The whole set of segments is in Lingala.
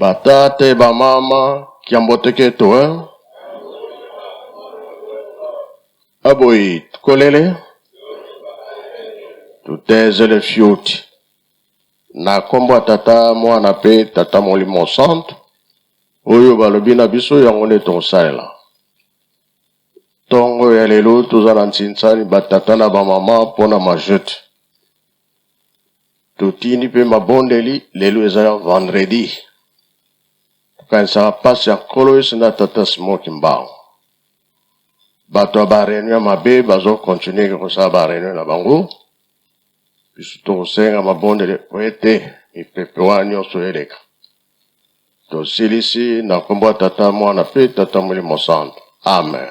Ba tata e ba mama, kiambote keto hein? Aboyi tukolele tutezele fioti na kombo ya tata mwana pe tata molimo santu oyo balobi na biso yango nde tokosalela. Tongo ya lelo toza na ntsinsani ba tata na ba mama mpo na majete. Totindi mpe mabondeli lelo eza vendredi. Tokanisaka pasi ya Nkolo Yesu na tata Simon Kimbangu. Bato ya ba reunion ya mabe bazo continuer kosala ba reunion na bango. Biso tokosenga mabondeli po ete mipepe wana nyonso eleka. Tosilisi na nkombo ya Tata, Mwana mpe Tata Molimo Santu. Amen.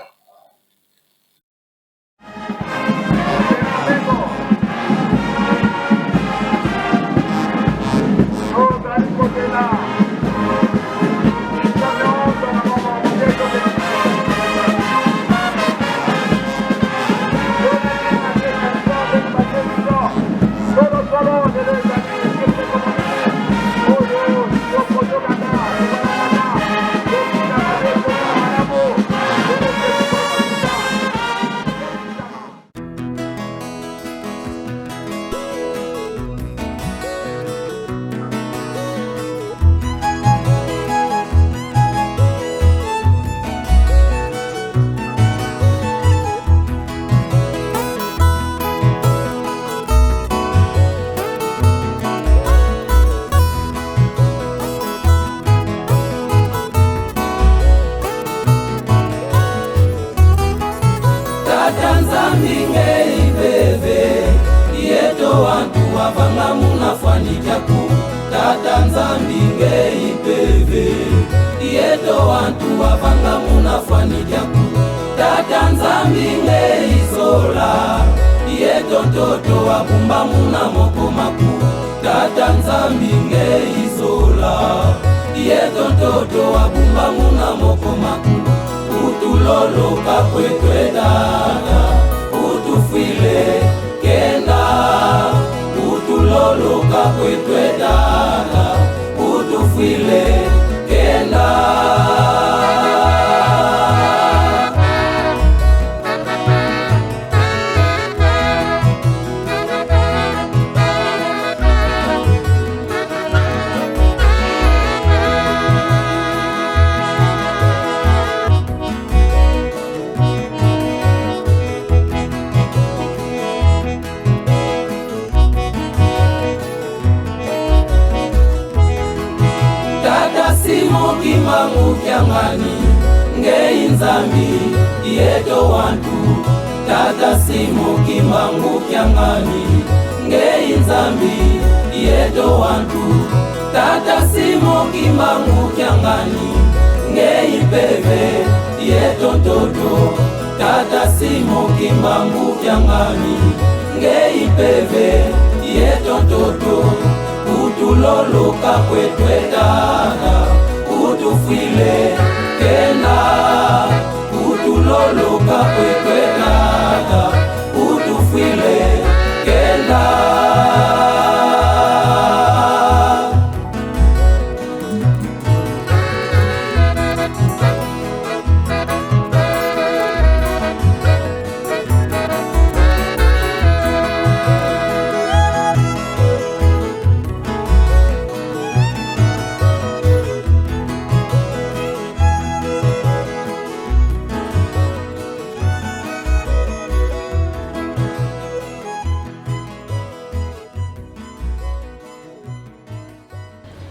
Tata Nzambi ngei bebe yeto wantu wavanga munafwanikyaku Tata Nzambi ngei bebe yeto wantu wavanga munafwanikyaku Tata Nzambi ngei zola yeto ntoto wabumba muna mokomaku Tata Nzambi ngei zola yeto ntoto wabumba muna mokomaku Utuloloka kwetwe dada utufwile kenda Utuloloka kwetwe dada utufwile kenda. Tata Simo Kimbangu Kiangani ngei Nzambi yeto wantu Tata Simo Kimbangu Kiangani ngei Nzambi yeto wantu Tata Simo Kimbangu Kiangani ngei peve yeto ntoto Tata Simo Kimbangu Kiangani ngei peve yeto ntoto Utuloloka kwetwe tata utufwile kenda Utuloloka kwetwe tata utufwile kenda.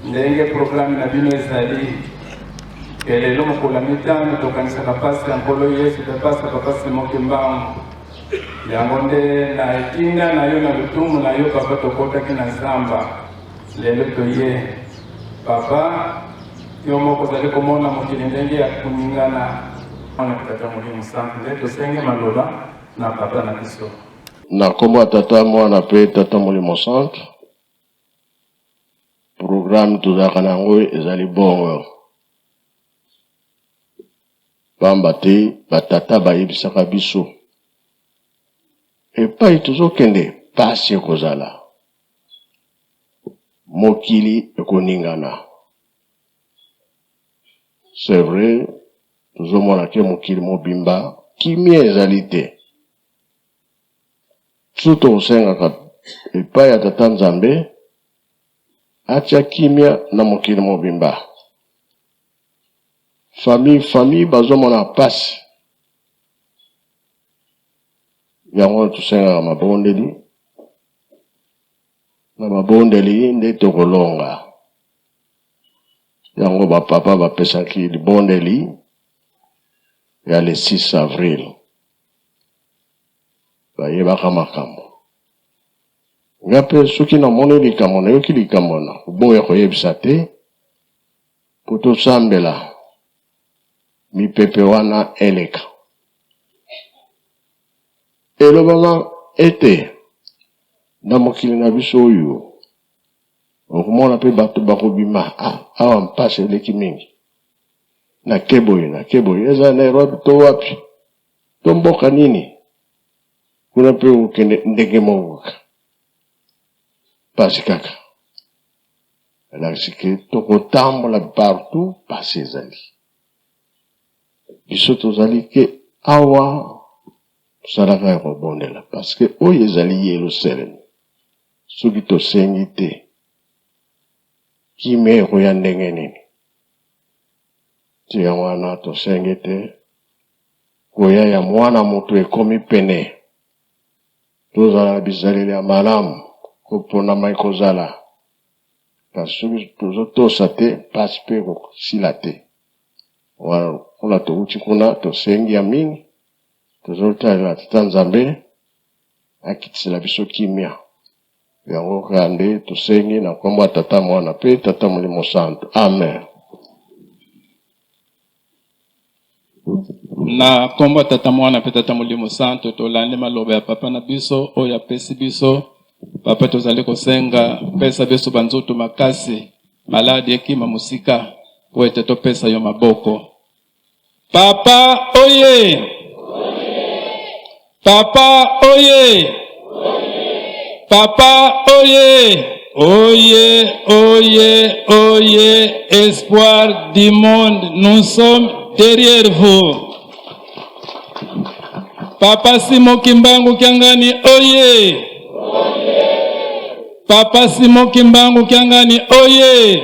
Ndenge programe na bino ezali ke lelo mokolo ya mitano tokanisaka Paska ya Nkolo Yesu mpe Paska Papa Simon Kimbangu. Yango nde na etinda na yo na lotumu na yo Papa tokotaki na zamba. Lelo toye Papa, yo moko ozali komona mokili ndenge ya koningana. Mwana Tata Molimo Santu nde tosenge maloba na Papa na biso. Na kombo ya Tata, Mwana pe Tata Molimo Santu. Programme tozalaka na yango ezali bongo. Pamba te ba tata bayebisaka biso epai tozokende pasi ekozala, mokili ekoningana. C'est vrai, tozomona ke mokili mobimba kimia ezali te. Biso tokosengaka epai ya Tata Nzambe atia kimia na mokili mobimba. Famille famille bazomona pasi, yango tosengaka mabondeli, na mabondeli nde tokolonga. Yango ba papa bapesaki libondeli ya le 6 avril, bayebaka makambo. Nga mpe soki namoni likambo, nayoki likambo, na koboya koyebisa te mpo tosambela mipepe wana eleka. Elobama ete na mokili na biso oyo okomona mpe bato bakobima, ah, awa mpasi eleki mingi, nake boye nake boye, eza na Europe to wapi to mboka nini kuna mpe okende ndenge moko kaka mpasi kaka. Elakisi ke tokotambola partout, mpasi ezali. Biso tozali ke awa tosalaka ya kobondela parce que oyo ezali Yelusalemi. Soki tosengi te, kimia ekoya ndenge nini? Ti yango wana tosengi ete koya ya mwana moto ekomi pene. Tozala na bizaleli ya malamu, koponama ekozala, kasi soki tozotosa te, mpasi mpe ekosila te. Wana lokola towuti kuna, tosengi ya mingi, tozotalela Tata Nzambe akitisela biso kimia. Yango kaka nde tosengi na nkombo ya Tata, Mwana mpe Tata Molimo Santu. Amen. Na nkombo ya Tata, Mwana mpe Tata Molimo Santu, tolandi maloba ya Papa na biso oyo apesi biso. Papa, tozali kosenga pesa biso banzoto makasi, maladi ekima mosika, po ete topesa yo maboko. Papa oye! Papa oye! Papa oye! Oye, oye, oye, espoir du monde, nous sommes derrière vous. Papa Simon Kimbangu Kiangani, oye! Papa Simon Kimbangu Kiangani, oye!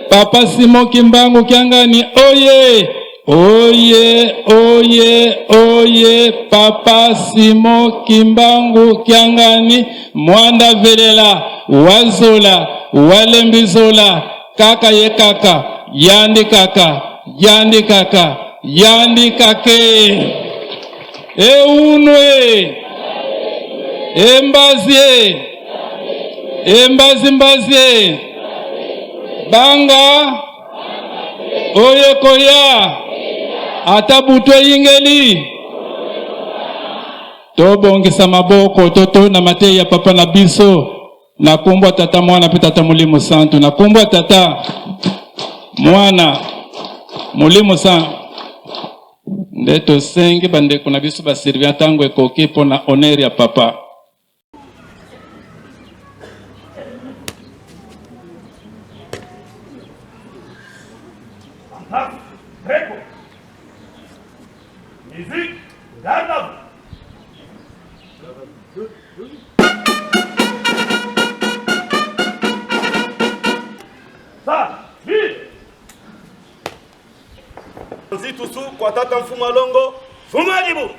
Papa Simon Kimbangu Kiangani, oye! Oye, oye, oye, Papa Simon Kimbangu Kiangani, Mwanda Velela, Wazola, Walembizola, kaka ye kaka, yandi kaka, yandi kaka, yandi kake. Eunwe, embazie, embazi mbazie, banga, oyo ekoya, ata butu eyingeli. Tobongisa maboko totona mateyi ya Papa na biso na kombo ya Tata, Mwana mpe Tata Molimo Santu. Na kombo ya Tata, Mwana, Molimo Santu nde tosengi bandeko na biso ba surveillant ntango ekoki mpo na honneur ya Papa. Musique, garde à vous. Ça, vite. Nzitusu kwa tata Mfumu Alongo, Mfumu Adibu.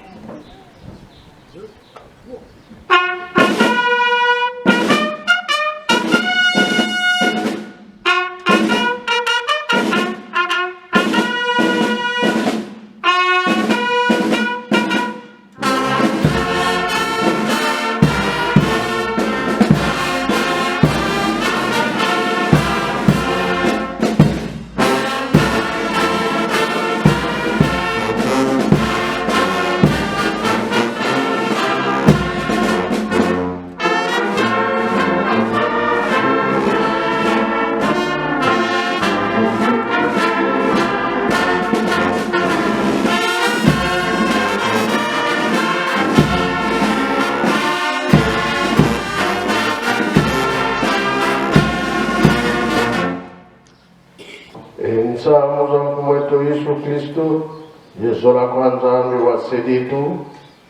Yesu Kristo, yezola kwa Nzambi wa seditu,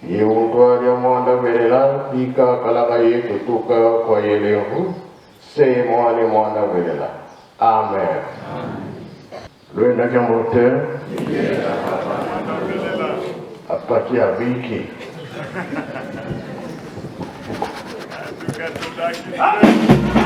yeutwa lya mwanda velela bika kalaka yetu tuka kwa yelevu, se mwane mwanda velela. Amen. Lwenda kya mote apaki abiki. Ah!